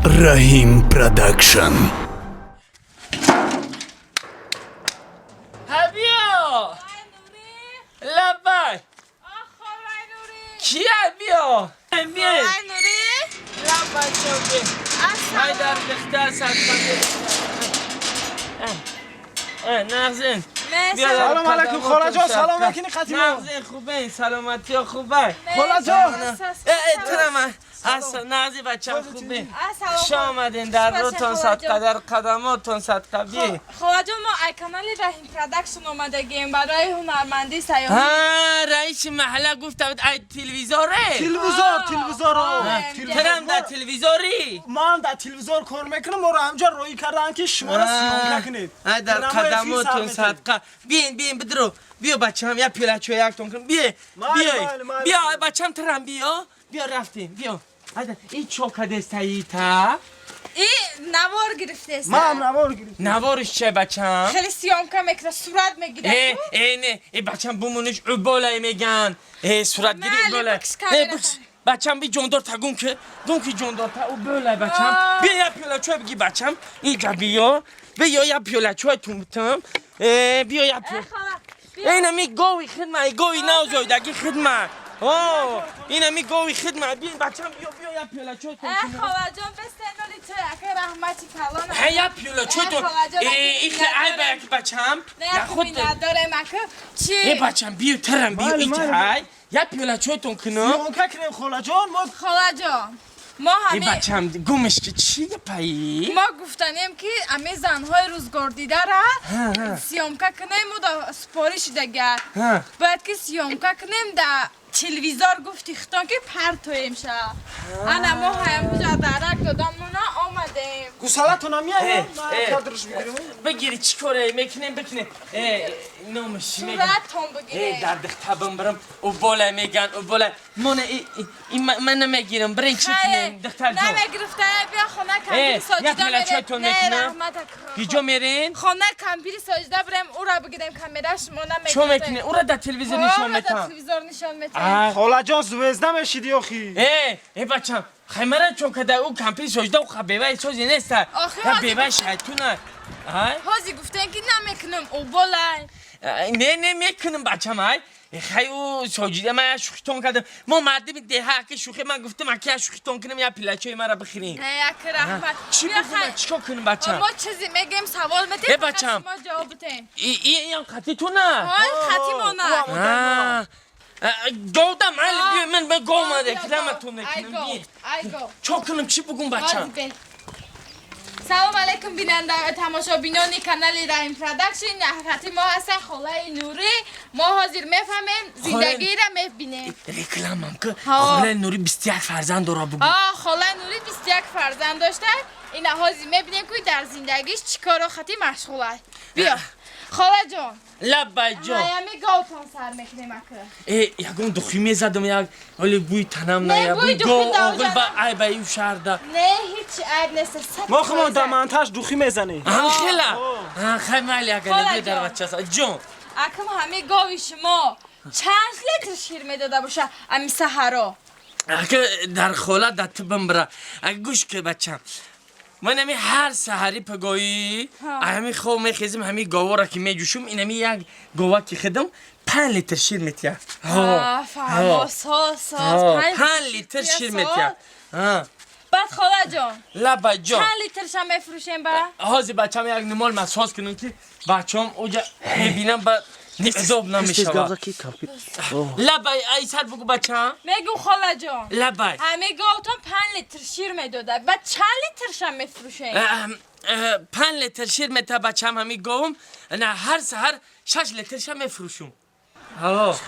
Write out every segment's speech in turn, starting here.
Раҳим Продакшн. بیا لبای کیه؟ بیا بیا. لبای جان، بیا. های در دختر صدقه نغزین. بیا در. سلام علیکم قدماتون خاله جان، سلام صدقه. میکنی قدیما. نغزین، خوبه؟ سلامتی ها خوبه؟ خاله جان. اه، اصلا نغزی بچه، خوبه؟ خوش آمدین. در روتون صدقه، در قدماتون صدقه، بیا. خاله جان، ما ای کانال رحیم پرادکشن اومدگیم برای هنرمندی سیاحی. ها، رئیس محله گفته بود ای تلویزوره. تلویزور، تلویزور. ترم در تلویزوری. ما هم در تلویزور کار میکنم. ما رو همجا روی کردن که شما را съёмка کنید. ای در قدماتون صدقه. بیاین بیاین، بدرو بیا بچم، یا پیله چوی یکتون کنم، بیا. مال، بیا. مال، مال. بیا بچم، ترم بیا بیا. رفتیم، بیا. هایده این چوکا دستایی تا. ای نوار گرفته است. ما هم نوار گرفتیم. نوارش چه بچم؟ خیلی съёмка میکنه، صورت میگیره. ای ای، نه ای بچم، بمونش اوبالای میگن ای صورتگیری. نه، اوبالای. بکش کامرا. ای بکش بچم، بی جوندار تا گم که گم که جوندار تا او بولای بچم. آه. بیا یا پیاله چای بگی بچم، اینجا بیا بیا، یا پیاله چای تون بیا یا پیاله. خاله بیا. اینمی گاوی خدمه، گاوی نوزایدگی خدمه. آه، اینمی گاوی خدمه. بیا بچم، بیا بیا، یا پیاله چای تون. اه، خاله جان، بستنولی تو اکه رحمتی کلان. هی یا پیاله چای تون. خاله جان، ای خیلی عیبه که بچم. نه یا خود نداره مکه چی. ای بچم، بیا ترم بیا. مال، ایت مال. های یا پیاله چای تون کنم. съёмка کنیم خاله جان ما. خاله جان، ما ای همه بچم، گمش که چی پایی. ما گفتنیم که امی زنهای روزگار دیده را съёмка کنیم و دا سپارش دیگه باید که съёмка کنیم در تلویزور. گفتی ختان که پرتویم شه. انا ما هم بجا درک دادم مونا آمدیم. گوسالتون هم میایم. اه. کادرش میگیریم. بگیری چی کاره میکنیم بکنیم. نامش چی میگن؟ صورت هم ای بگیریم. در دختر برم او بالا میگن او بالا من ای ای من نمیگیرم. برای چی کنیم دختر جان؟ نمیگرفته. بیا خانه اه، کمپیر ساجده یک پیاله چای تون میریم. نه میکنم. رحمت. کجا میرین؟ خانه کمپیر ساجده بریم، او را بگیریم کامرا شما نمیگرفته. چون میکنی او را در تلویزیون نشان در میتم. تلویزیون نشان میتم. خاله جان، звезда میشیدی آخی. ای ای بچم، خیمره چون که در او کمپی سجده و خبیبه سوزی نیست. آخه یا هازی بیوه شیطونه های. هازی گفتن که نمیکنم او بالای. نه نه، میکنم بچم. های خیلی او ساجیده من شوخیتون کردم. ما مردم ده که شوخی من گفتم اگه شوخیتون کنم یا پیلچه مرا بخرین. نه یک رحمت. چی بیا بگم؟ خیلی. چیکار کنم بچم؟ ما چیزی میگیم، سوال میدیم، ای فقط بچم. شما جواب بدین. ای ای این خطی تو نه. های خطی ما نه. گودم علی. بیا من به گو اومده بیا، کلمتون ای نکنم. گو، بیا. ای گو. چیکار کنم؟ چی بگم بچم؟ بازی به. سلام علیکم بیننده تماشابینان کانال رحیم پرادکشن. خطی ما هستن خاله نوری. ما حاضر میفهمیم زندگی را میبینیم. رکلامم که ها. خاله نوری 21 فرزند داره بگو. آه، خاله نوری 21 فرزند داشته. این حاضر میبینیم که در زندگیش چیکارا خطی مشغول است. بیا خاله جان. لبای جان. همی گاوتان سر میکنیم اکه. ای یگون دخی میزدم، یک ولی بوی تنم نه، نه بوی بوی دخی گو داو آغل با جانم. ای با ایو شهر نه، هیچ عیب نیست، صد ما خودمون فایزه. در منتاج دوخی میزنیم. هم خیلی خیلی مالی اگر خاله بیا در جان. بچه سا جون. اکم همه گاوی شما چند لیتر شیر میداده باشه امی سحرا؟ اگه در خاله در تبم برا. اگه گوش که بچم، من همی هر سحری پگویی همی خواب میخیزم، همی گاوا را که میجوشم، این همی یک گاوا که خدم 5 لیتر شیر میتیه. آه، فهما ساز ساز. 5 لیتر شیر میتیه. بعد خاله جان، لبا جان. چند لیترش هم میفروشیم با؟ حاضر بچم یک نمال مساز کنم که بچم اوجا میبینم با عذاب نمیشوه. لبای ای سر بگو بچم. میگم خاله جان. لبای. همه گاوتان 5 لیتر شیر میداده، بعد چند لیترش هم میفروشیم؟ 5 لیتر شیر میته بچم همی گاوم. نه، هر سحر 6 لیترش هم میفروشم. ها.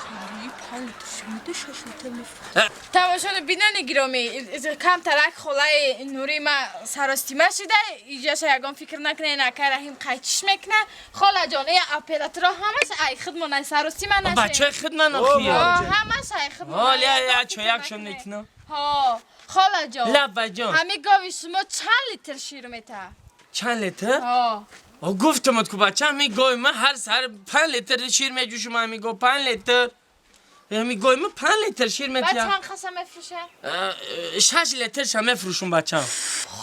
تماشا بینان گرامی، کم ترک خاله نوری ما سراستیمه شده. ایجاش یگان فکر نکنه نکه رحیم قیچش میکنه. خاله جان، ای اپراتورا همش ای خودمون سراستیمه نشه. بچه خود من آخی. همش ای خودمون. حالا یا چو یک شم نکنم. ها خاله جان. لبا جان. همه گاوی شما چند لیتر شیر میته؟ چند لیتر؟ ها. آه، گفتم که بچه همی گاوی من هر سر 5 لیتر شیر میجوشم. همی گاو 5 لیتر. Ҳами гои ма 5 литр шир Баъд метия. чанд қаса мефурӯша? 6 литр ша мефурӯшум, бачам.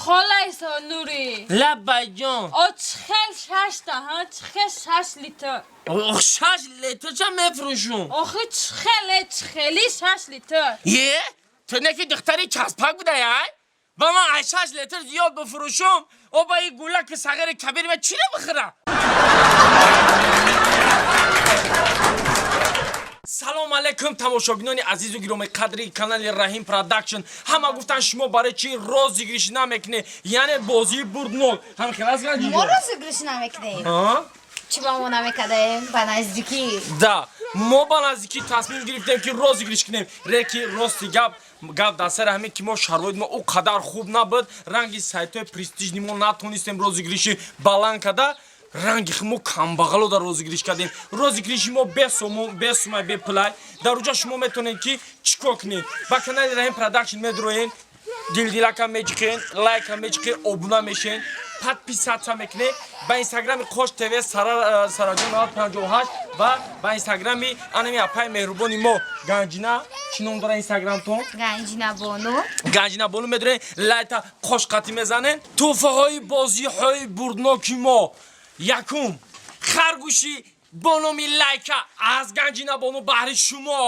Холайсо Нури. Лаббай, ҷон. О, чихел шашта, ҳа? Чихел 6 литр? Ох, 6 литр ша мефурӯшум. Охи, чихеле, чихели 6 литр? Е, ту не ки духтари часпак будай, ай? Ба ман ай 6 литр зиёд бифурӯшум, о ба и гулаки сағири кабири ма чиро бихӯра? Салом алейкум, тамошобинони азизу гироми қадри канали Раҳим Продакшн. Ҳама гуфтанд, шумо барои чӣ розыгрыш намекунед, яъне бозии бурднок ҳам хелас. Мо розыгрыш намекунем? Чӣ ба мо намекардаем ба наздикӣ? Да, мо ба наздикӣ тасмим гирифтем, ки розыгрыш кунем. Реки рости гап дар сари ҳамин, ки мо шароит мо ӯ қадар хуб набуд, ранги сайтҳои престижный мо натонистем розыгрыши баланд карда, ранги мо камбағало дар розыгрыш кардем. Розыгрыши мо бесомон, бесумай, бепулай. Дар уҷа шумо метавонед, ки чӣ кор кунед? Ба канали Раҳим Продакшн медроен, дилдилака меҷиқен, лайка меҷиқен, обуна мешен, подписаться мекунед, ба инстаграми Қош ТВ Сараҷон 98 ва ба инстаграми анами апаи меҳрубони мо Ганҷина, чӣ ном дора инстаграмтон? Ганҷина Бону. Ганҷина Бону медонед, лайта қошқатӣ мезанед. Тӯҳфаҳои бозиҳои бурдноки мо: якум, харгӯши бо номи Лайка аз Ганҷина Бону баҳри шумо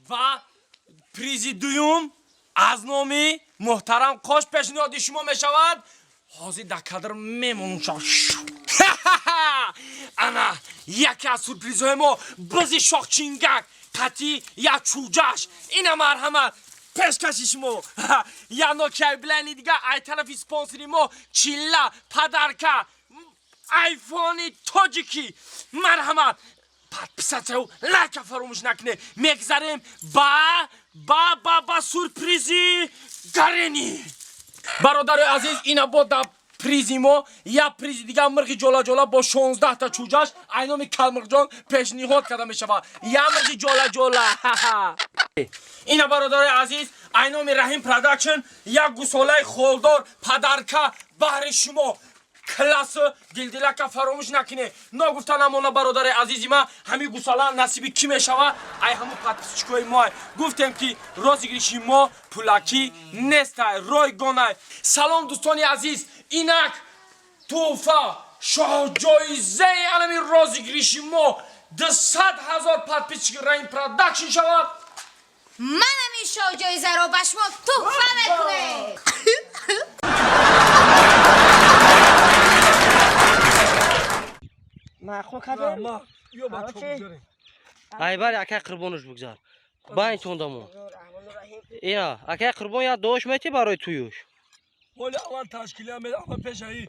ва призи дуюм аз номи муҳтарам Қош пешниҳоди шумо мешавад. Ҳозир дар кадр мемонум. Ана яке аз сюрпризҳои мо, бизи шохчингак қатӣ як чӯҷаш, ина марҳамат, пешкаши шумо. Як нокияи билайни дига ай тарафи спонсори мо, чилла подарка, айфони тоҷикӣ. Марҳамат, подписаться ю лайка фаромӯш накунед. Мегзарем ба сюрпризи гарени. Бародарои азиз, ина бо да призи мо як призи дига, мирғи ҷолаҷола бо 16 та чӯҷаш айноми Калмиқҷон пешниҳод карда мешавад. Як мирғи ҷолаҷола. Ина, бародарои азиз, айноми Раҳим Продакшн як гусолаи холдор подарка баҳри шумо. Классу дилдилака фаромӯш накунед. Ногуфта намона, бародари азизи ман, ҳамин гусола насиби кӣ мешавад? Ай ҳамун подписчикои мо. Гуфтем, ки розыгрыши мо пулакӣ нестай, ройгонай. Салом, дӯстони азиз, инак тӯҳфа, шоҳҷоизаи анами розыгрыши мо 200 000 подписчики Раҳим Продакшн шавад. Ман ҳамин шоҳҷоизаро ба шумо туҳфа мекунем. Маъқул кардем. Ё бачо, бигзарем. Айбар, акай Қурбонуш, бигзар байн тондамо. Ина, акай Қурбон, як дуош мети барои туюш. Ҳоли аввал ташкилия ме, аввал пешаи.